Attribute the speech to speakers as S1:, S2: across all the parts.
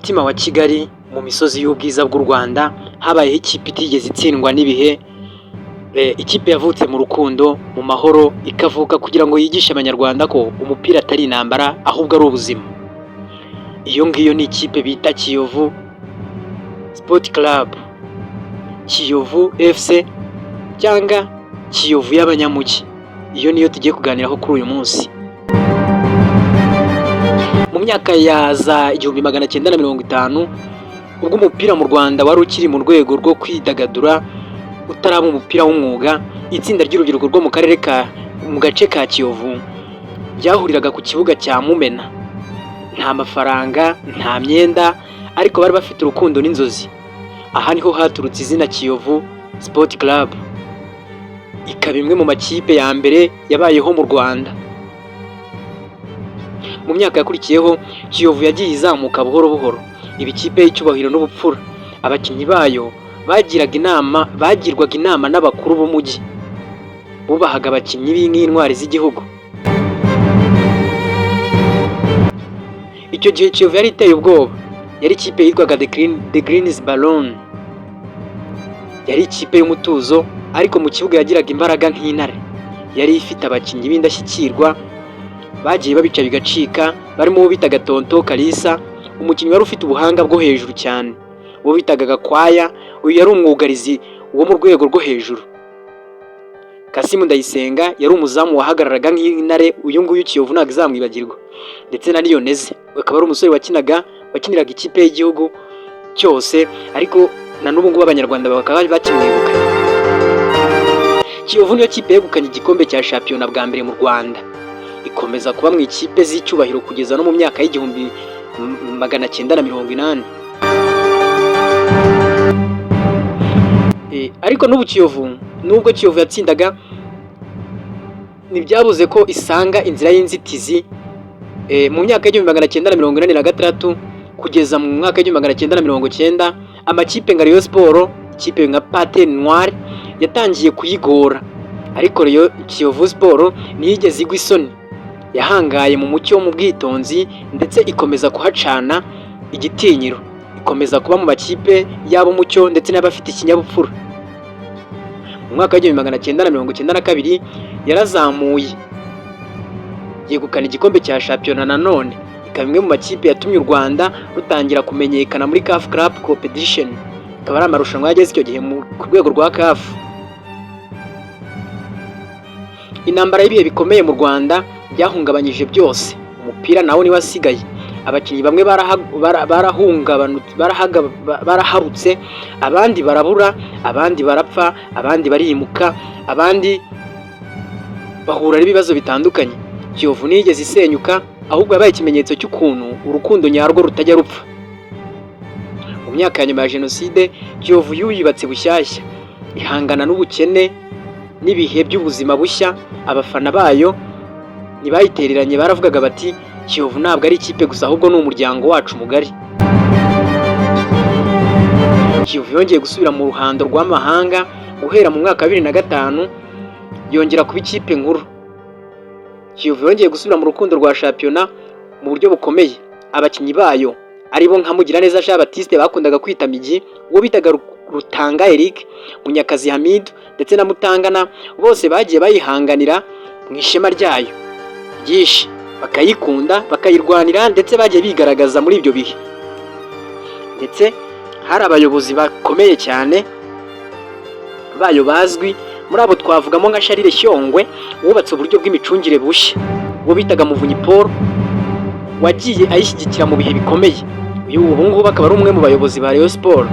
S1: Mutima wa Kigali, mu misozi y'ubwiza bw'u Rwanda, habayeho ikipe itigeze itsindwa n'ibihe, ikipe yavutse mu rukundo, mu mahoro, ikavuka kugira ngo yigishe Abanyarwanda ko umupira atari intambara ahubwo ari ubuzima. Iyo ngiyo ni ikipe bita Kiyovu Sport Club, Kiyovu FC cyangwa Kiyovu y'abanyamujyi. Iyo niyo tugiye kuganiraho kuri uyu munsi. Mu myaka ya za 1950, ubwo umupira mu Rwanda wari ukiri mu rwego rwo kwidagadura, utaraba umupira w'umwuga, itsinda ry'urubyiruko rwo mu karere ka mu gace ka Kiyovu ryahuriraga ku kibuga cya Mumena. Nta mafaranga, nta myenda, ariko bari bafite urukundo n'inzozi. Aha niho haturutse izina Kiyovu Sport Club, ikaba imwe mu makipe ya mbere yabayeho mu Rwanda. Mu myaka yakurikiyeho, Kiyovu yagiye izamuka buhoro buhoro, iba ikipe y'icyubahiro n'ubupfura. Abakinnyi bayo bagiraga inama, bagirwaga inama n'abakuru b'umujyi, bubahaga abakinnyi nk'intwari z'igihugu. Icyo gihe Kiyovu yari iteye ubwoba, yari ikipe yitwaga The Greens Baron. Yari ikipe y'umutuzo, ariko mu kibuga yagiraga imbaraga nk'intare. Yari ifite abakinnyi b'indashyikirwa bagiye babica bigacika, barimo uwo bitaga Tonto Kalisa, umukinnyi wari ufite ubuhanga bwo hejuru cyane, uwo bitaga Gakwaya, uyu yari umwugarizi wo mu rwego rwo hejuru. Kasimu Ndayisenga yari umuzamu wahagararaga nk'intare, uyu nguyu Kiyovu ntabwo izamwibagirwa, ndetse na Niyoneze akaba ari umusore wakinaga wakiniraga ikipe y'igihugu cyose, ariko na n'ubu ngubu Abanyarwanda bakaba bakimwibuka. Kiyovu niyo kipe yegukanye igikombe cya shampiyona bwa mbere mu Rwanda, ikomeza kuba mu ikipe z'icyubahiro kugeza no mu myaka y'1980. Ariko n'ubu Kiyovu, nubwo Kiyovu yatsindaga, ntibyabuze ko isanga inzira y'inzitizi. Mu myaka y'1986 kugeza mu mwaka w'1990, amakipe nka Rayon Sport, ikipe nka Panthère Noire yatangiye kuyigora, ariko Rayon Kiyovu Sport ntiyigeze igwa isoni. Yahangaye mu mucyo, mu bwitonzi, ndetse ikomeza kuhacana igitinyiro, ikomeza kuba mu makipe y'ab'umucyo ndetse n'abafite ikinyabupfura. Mu mwaka w'1992 yarazamuye, yegukana igikombe cya shampiyona nanone, ikaba imwe mu makipe yatumye u Rwanda rutangira kumenyekana muri CAF Club Competition, ikaba ari amarushanwa yageze icyo gihe ku rwego rwa CAF. Intambara y'ibihe bikomeye mu Rwanda byahungabanyije byose, umupira nawo niwe wasigaye. Abakinnyi bamwe barahabutse, abandi barabura, abandi barapfa, abandi barimuka, abandi bahura n'ibibazo bitandukanye. Kiyovu ntiyigeze isenyuka, ahubwo yabaye ikimenyetso cy'ukuntu urukundo nyarwo rutajya rupfa. Mu myaka ya nyuma ya jenoside, Kiyovu yuyubatse bushyashya, ihangana n'ubukene n'ibihe by'ubuzima bushya. Abafana bayo ntibayitereranye, baravugaga bati: "Kiyovu ntabwo ari ikipe gusa, ahubwo ni umuryango wacu mugari." Kiyovu yongeye gusubira mu ruhando rw'amahanga guhera mu mwaka wa 2005, yongera kuba ikipe nkuru. Kiyovu yongeye gusubira mu rukundo rwa shampiyona mu buryo bukomeye. Abakinnyi bayo aribo nka Mugiraneza Jean Baptiste bakundaga kwita Migi, uwo bitaga Rutanga Eric, Munyakazi Hamid ndetse na Mutangana, bose bagiye bayihanganira mu ishema ryayo ryinshi, bakayikunda, bakayirwanira, ndetse bagiye bigaragaza muri ibyo bihe. Ndetse hari abayobozi bakomeye cyane bayo bazwi, muri abo twavugamo nka Charles Shyongwe wubatse uburyo bw'imicungire bushya, uwo bitaga Muvunyi Paul wagiye ayishyigikira mu bihe bikomeye, uyu ubu ngubu akaba ari umwe mu bayobozi ba Rayon Sport.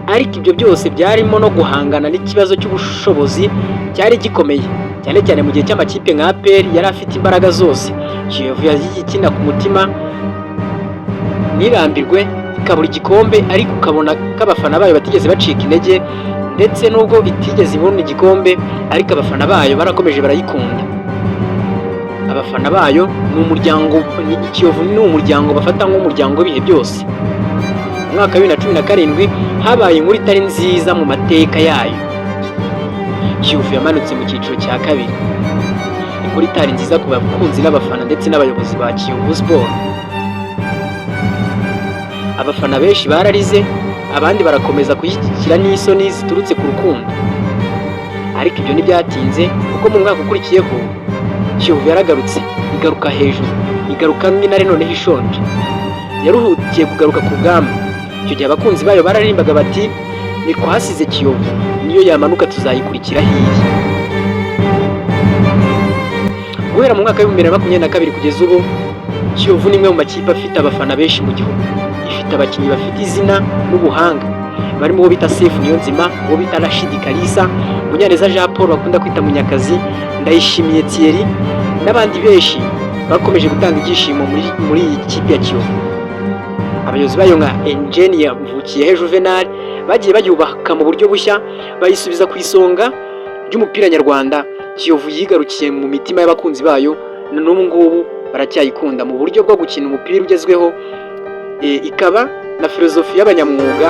S1: Ariko ibyo byose byarimo no guhangana n'ikibazo cy'ubushobozi cyari gikomeye, cyane cyane mu gihe cy'amakipe nka APR yari afite imbaraga zose. Kiyovu yagiye ikina ku mutima, ntirambirwe, ikabura igikombe, ariko ukabona ko abafana bayo batigeze bacika intege, ndetse nubwo itigeze ibona igikombe, ariko abafana bayo barakomeje barayikunda. Abafana bayo ni umuryango, Kiyovu ni umuryango bafata nk'umuryango w'ibihe byose. Mu mwaka wa 2017 habaye inkuru itari nziza mu mateka yayo. Kiyovu yamanutse mu cyiciro cya kabiri, inkuru itari nziza ku bakunzi n'abafana ndetse n'abayobozi ba Kiyovu Sport. Abafana benshi bararize, abandi barakomeza kuyishyigikira n'isoni ziturutse ku rukundo. Ariko ibyo ntibyatinze, kuko mu mwaka ukurikiyeho Kiyovu yaragarutse, igaruka hejuru, igaruka nk'intare noneho ishonje yaruhukiye kugaruka ku rugamba. Icyo gihe abakunzi bayo bararirimbaga bati: "Ntitwasize Kiyovu, niyo yamanuka tuzayikurikira hiya." Guhera mu mwaka wa 2022 kugeza ubu, Kiyovu ni imwe mu makipe afite abafana benshi mu gihugu. Ifite abakinnyi bafite izina n'ubuhanga, barimo uwo bita Sefu Niyonzima, uwo bita Rashidi Kalisa, Munyaneza Jean Paul bakunda kwita Munyakazi, Ndayishimiye Thierry n'abandi benshi bakomeje gutanga ibyishimo muri iyi kipe ya Kiyovu. Abayobozi bayo nka Engineer Mvukiyehe Juvenal bagiye bayubaka mu buryo bushya, bayisubiza ku isonga ry'umupira nyarwanda. Kiyovu yigarukiye mu mitima y'abakunzi bayo, na n'ubu ngubu baracyayikunda mu buryo bwo gukina umupira ugezweho, ikaba na filozofi y'abanyamwuga,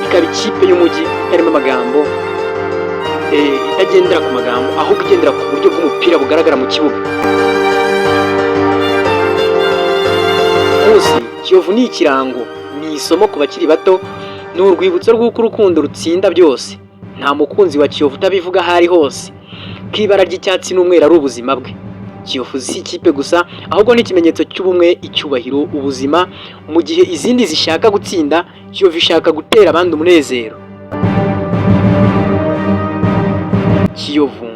S1: ikaba ikipe y'umujyi itarimo amagambo, itagendera ku magambo, ahubwo igendera ku buryo bw'umupira bugaragara mu kibuga. Munsi Kiyovu ni ikirango, ni isomo ku bakiri bato, ni urwibutso rw'uko urukundo rutsinda byose. Nta mukunzi wa Kiyovu utabivuga aho ari hose ko ibara ry'icyatsi n'umweru ari ubuzima bwe. Kiyovu si ikipe gusa, ahubwo ni ikimenyetso cy'ubumwe, icyubahiro, ubuzima. Mu gihe izindi zishaka gutsinda, Kiyovu ishaka gutera abandi umunezero. Kiyovu,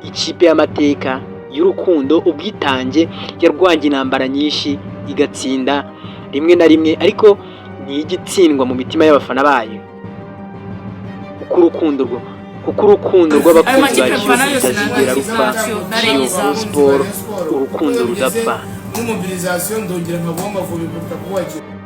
S1: ikipe y'amateka y'urukundo, ubwitange, yarwanye intambara nyinshi igatsinda rimwe na rimwe, ariko ntijya itsindwa mu mitima y'abafana bayo, kuko urukundo
S2: Ayo
S1: rw'abakunzi ba
S2: makipe
S1: Kiyovu
S2: mfana yose
S1: rutazigera rupfa.
S2: narenze
S1: Kiyovu
S2: izamu.
S1: Sport, urukundo rudapfa.
S3: Muri mobilisation ndongera nkabaho Amavubi kuruta kuba Kiyovu.